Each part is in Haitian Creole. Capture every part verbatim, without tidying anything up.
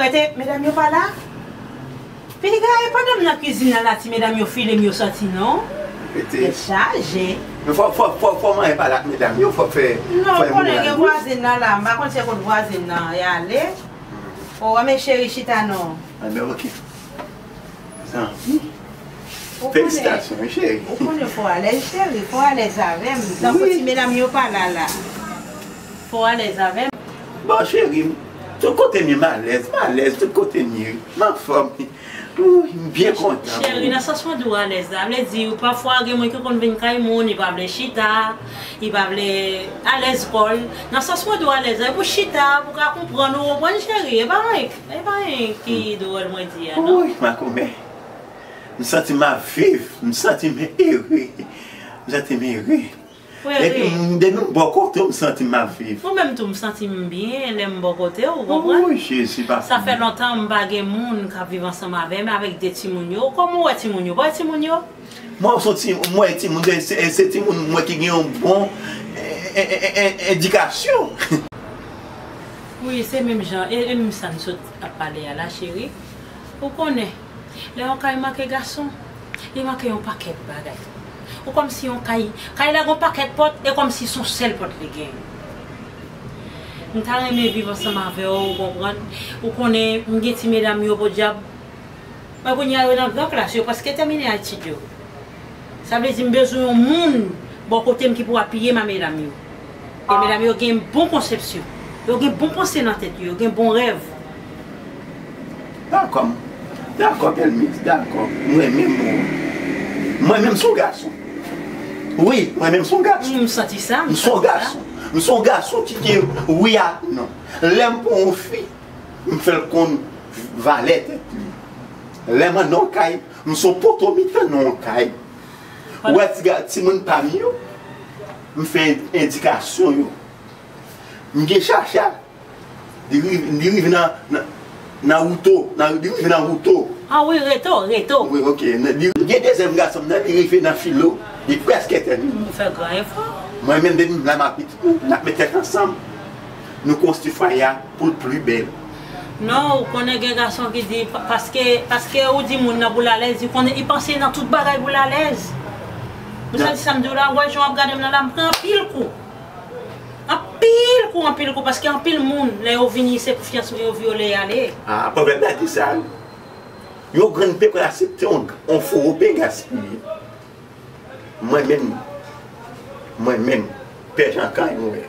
Ete, medam yo pa la? Piga, e pandan m nan kizin nan la, ti medam yo file m yo sòti non. Ete. Tèt chaje. Men fò, fò, fò, fò manyen pale ak medam yo, fò fè. Non, fò ou konnen gen vwazen nan la, m pa konn se kot vwazen nan y ale. O, men cheri chita non. Anben, oke. Zanmi. Felisitasyon, wi, cheri. Ou konnen fò alèz, cheri, fò alèz avè m. Tankou ti medam yo pa la la. Fò alèz avè m. Bon, cheri, tout kote m ye, m alèz, m alèz, tout kote m ye, m anfòm. Wi, m byen kontan. Cheri, nan sans mwen di w alèz la, vle di, pafwa gen moun ki konn vin kay moun, li pa vle chita, li pa vle alèz kò l. Nan sans mwen di w alèz la, e pou chita, pou ka konprann ou, konprann cheri, e pa anyen, e pa anyen ki dwòl mwen di a, non. Wi, makomè. M santi m ap viv, m santi m ere, m santi m ere. Epi m, depi m bò kote w, m santi m ap viv. Mwen menm tou, m santi m byen lè m bò kote w, ou konprann? Wi, Jezi, papa. Sa fè lontan m pa gen moun k ap viv ansanm avè m, avèk de timoun yo. Kòman w wè timoun yo? Ou pa wè timoun yo? Mwen, se ti, mwen, timoun, se, se, se timoun mwen ki gen yon bon, e, e, e, e, edikasyon. Wi, se menm jan, e, e menm sa n sot ap pale a la, cheri. Ou konnen, lè yon kay manke gason, li manke yon pakèt bagay. Ou kòmsi yon kay, kay la gon pakèt pòt, e kòmsi se yon sèl pòt li gen. M ta renmen viv ansanm avè w, ou konprann? Ou konnen, m gen ti medam yo, podyab. Mwen kounye a yo nan gran klas, yo prèske tèmine etid yo. Sa vle di m bezwen yon moun bò kote m ki pou apiye m a medam yo. E medam yo gen bon konsepsyon. Yo gen bon panse nan tèt yo, yo gen bon rèv. Dakò, m, dakò, Bèlmiz, dakò. M renmen mo. Mwen menm se yon gason. Wi, mwen menm se yon gason. M santi sa, m santi sa. M se yon gason. M se yon gason ki gen wi ak non. Lè m pran yon fi, m fè l konn valè tèt li. Lè m ann nan yon kay, m se yon poto mitan nan yon kay. Ou wè ti ga-, timoun pa m yo, m fè endikasyon yo. M gen chacha, li rive, li rive nan, nan, nan wouto, nan, li rive nan wouto. Ah wi, reto, reto. Wi, oke. Li gen dezyèm gason m nan, li rive nan filo, li prèske tèmine. Ou fè gran efò. Mwen menm, depi m la, m ap pitit mwen, n ap met tèt ansanm. Nou konstwi fwaye a pou l pli bèl. Non, ou konnen gen gason ki di, pa-, paske, paske ou di moun nan pou l alèz, li konnen, li panse nan tout bagay pou l alèz. Ou santi sa m di w la, ou wè jan w ap gade m nan la, m pran anpil kou. Anpil kou, anpil kou, paske anpil moun, lè yo vini, se konfyans mwen yo vyole y ale. Ah, pwovèb la di sa, wi. Yon grenn pepè asepte yon, yon fo wopen gaspiye. Mwen menm, mwen menm, Pè Jankan, mwen,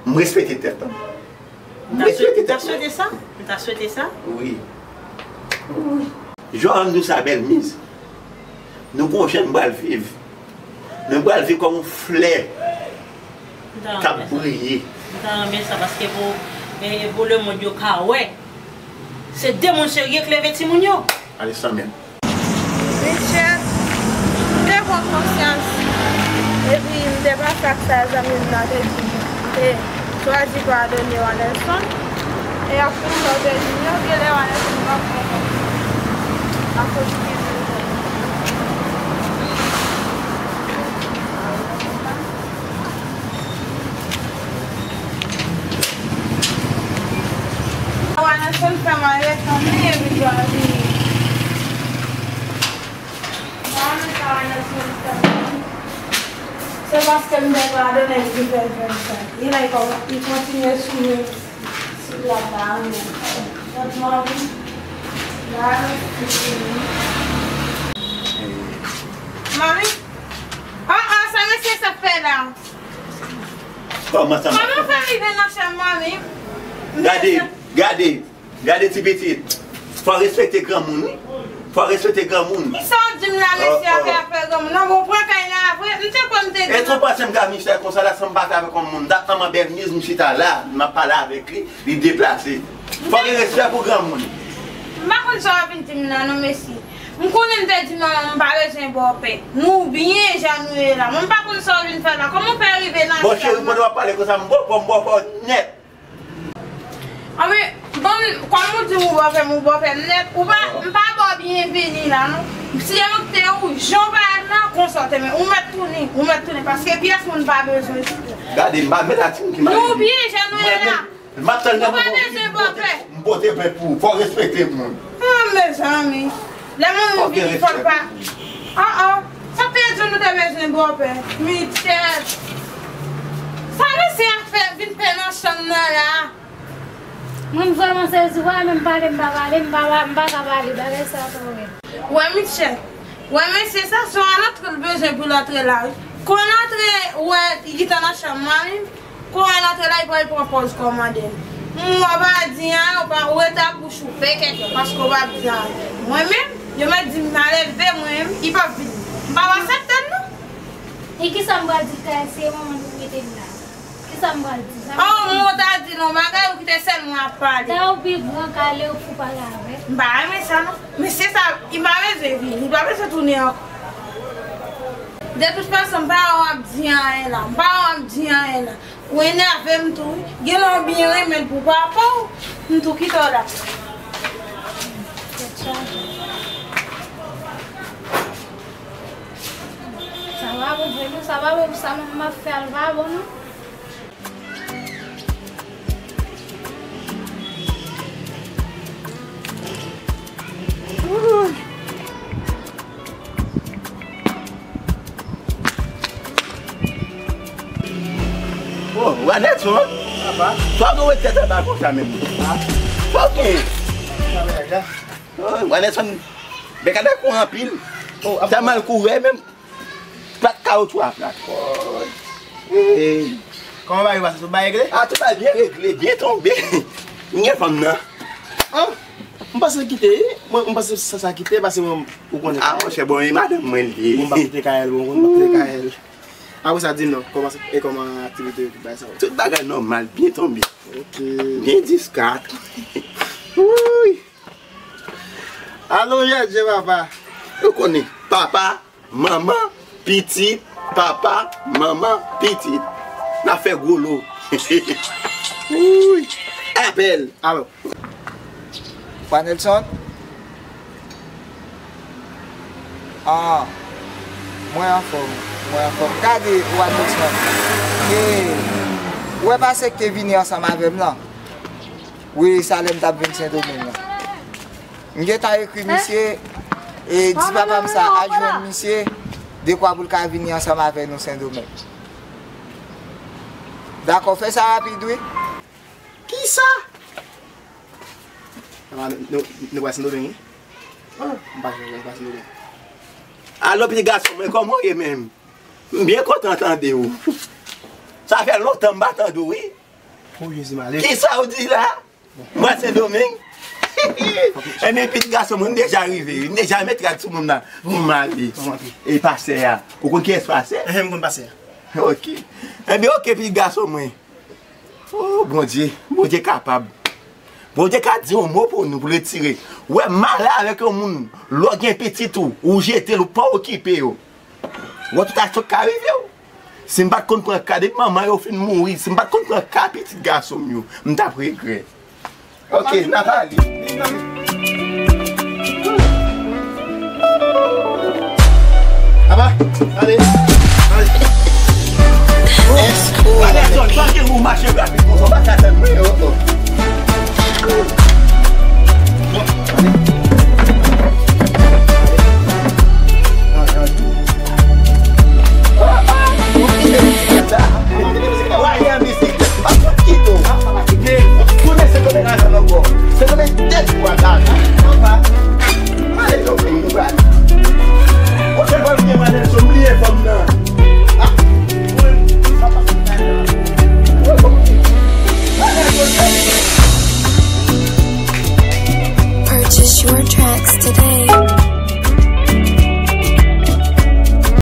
m respekte tèt mwen. M respekte tèt mwen. Ou ta swete sa? Ou ta swete sa? Wi. Wi. Jan m di w sa, Bèlmiz, nou gon jan n pral viv. Nou pral viv kòm yon flè k ap briye. M ta renmen sa, paske pou, e, pou lemonn yo ka wè. Se de moun serye k leve timoun yo. Ale san menm. Michel, m te pran konsyans, epi m te pase ak sa zanmi m nan te di m. M te chwazi padone Wanelson, e apre sa w te di m, yo, gen lè Wanelson pa pran akoz ki Wanelson fè m ale tann li epi l pa vini. Mwen menm sa Wanelson fè m. Se paske m te padone l ki fè l fè m sa. Li la, li kon-, li kontinye swiv sou blòk la, wi. Good morning. Mami? Ah, ah, sa mesye sa fè la? Kòman sa? Kòman fè rive nan chanm mwen, wi? Gade, gade, gade ti pitit. Fò respekte granmoun, wi. Fò respekte granmoun. Kisa w di m la, mesye a fè afè granmoun? Non, bon, pran kay la vre. M te kwè m te di. Èske w panse m ka miche konsa la san m pa t avèk yon moun? Dat manman Bèlmiz, m chita la, m ap pale avèk li, li deplase. Fò gen respè pou granmoun. M pa konn sa w ap vin di m nan, non, mesye. M konnen m te di manman m pa bezwen bòpè. Nou byen jan nou ye la. Mwen m pa konn sa w vin fè la. Kòman w fè rive nan chanm nan? Bon, cheri, pandan w ap pale konsa, m bòpè w, m bòpè w nèt. Anben, ban m, kòm ou di m ou bòpè m, ou bòpè m nèt, ou pa, m pa ba w byenveni la, non. Si se mwen ki te ou, jan w parèt la, konsa w te men, ou mèt tounen, ou mèt tounen, paske pyès moun pa bezwen isit la. Gade, m pa mèt atim ki mare. Nou byen jan nou ye la. M ap tann lè moun vini, m pote, m pote plent pou ou. Fò w respekte moun. Ah, mezanmi. Lè moun vini, fò l pa. Ah, ah. Sa k te di nou te bezwen bòpè? Michel. Sa mesye a fè vin pè nan chanm nan la? Mwen vrèman sezi, wè, menm pale, m pa pale, m pa, m pa ka pale, bagay sa twò rèd. Wè, Michel. Wè, mesye sa, se yon antre l bezwen pou l antre la, wi. Kon l antre, wè, li gentan nan chanm nan, wi. Kon l antre la, li pral pran pòz kòmandè l. M, w pa di anyen, w pa, w rete ak bouch ou pe kèkè, paske w pa di anyen. Mwen menm, yo mèt di m al leve, mwen menm, li p ap vini. M p ap aksepte l, non. E kisa m pral di kay se manman nou mete m la? Kisa m pral di? Sa oh, m ta di non bagay ou kite sèl mwen ap pale. Sa ou pi gran kale ou pou pale avè. M pa renmen sa non. Mesye sa, li pa bezwen vini, li pa bezwen tounen ankò. De tout fason, m pa wè w ap di anyen la. M pa wè w ap di anyen la. Ou enève m tou, wi. Gen lè w byen renmen l pou papa w, m tou kite w la. Tèt chaje. Sa pa bon vre non, sa pa bon, sa m ap fè a l pa bon non. Oh, Wanèson. Papa. Sa w gen wè tèt anba konsa menm? Ah. Sa w gen? Sa w gen la? Oh, Wanèson, bèk a dakò anpil. Oh, ap- Sa mal kouri menm. Plat kawotchou a plat. Hey. Kòman bagay yo pase? Tout bagay regle? Ah, tout bagay byen regle, byen tonbe. M gen fanm nan. Ah, m panse l kite, wi. Mwen, m panse sa, sa kite, paske mwen, ou konnen. Ah, monchè, bon, e madanm mwen li ye. Bon, m pa kite kay el, bon, m pa kite kay el. Apre sa, di m non, kòman, e kòman aktivite yo, tout bagay sa yo? Tout bagay nòmal, byen tonbe. Ok. Byen diskret. Wouy. Alonje je papa. Ou konnen, papa, manman, pitit, papa, manman, pitit. N ap fè gwo lo. Wouy. Apèl. Alo. Wanèson? Ah, mwen anfòm, mwen anfòm. Gade, Wanèson. E, ou wè pastè ki te vini ansanm avè m lan? Wi, sa lè m t ap vin Sendomeng lan. M gentan ekri misye, e di papa m sa al jwenn misye, dekwa pou l ka vini ansanm avè nou Sendomeng. Dakò, fè sa rapid, wi. Kisa? Papa, nou, nou, nou pral Sendomeng, wi? Ah, m pa janm pral Sendomeng. Alo, pitit gason mwen, kòman w ye menm? M byen kontan tande w. Sa fè lontan m pa tande w, wi. Oh, Jezi, m ale. Kisa w di la? Mwen Sendomeng. Ebyen, pitit gason mwen, m deja rive, wi. M deja met rad sou moun nan. Pou m ale. E pastè a. Ou konn kiyès pastè? Ehe, m konn pastè a. Ok. Ebyen, ok, pitit gason mwen. Oh, Bondye, Bondye kapab. Bondye ka di yon mo pou nou, pou l retire. Ou wè, malè avèk yon moun, lè w gen pitit ou, ou jete l, ou pa okipe yo. Ou wè tout aksyon k ka rive w. Si m pa t konn pran ka, depi manman yo fin mouri, si m pa t konn pran ka pitit gason m yo, m t ap regrèt. Ok, n ap ale. Apa, ale, ale. Wanèson, pa gen ou mache rapid konsa, w pa ka tann mwen. Oh, oh. Bon, ale.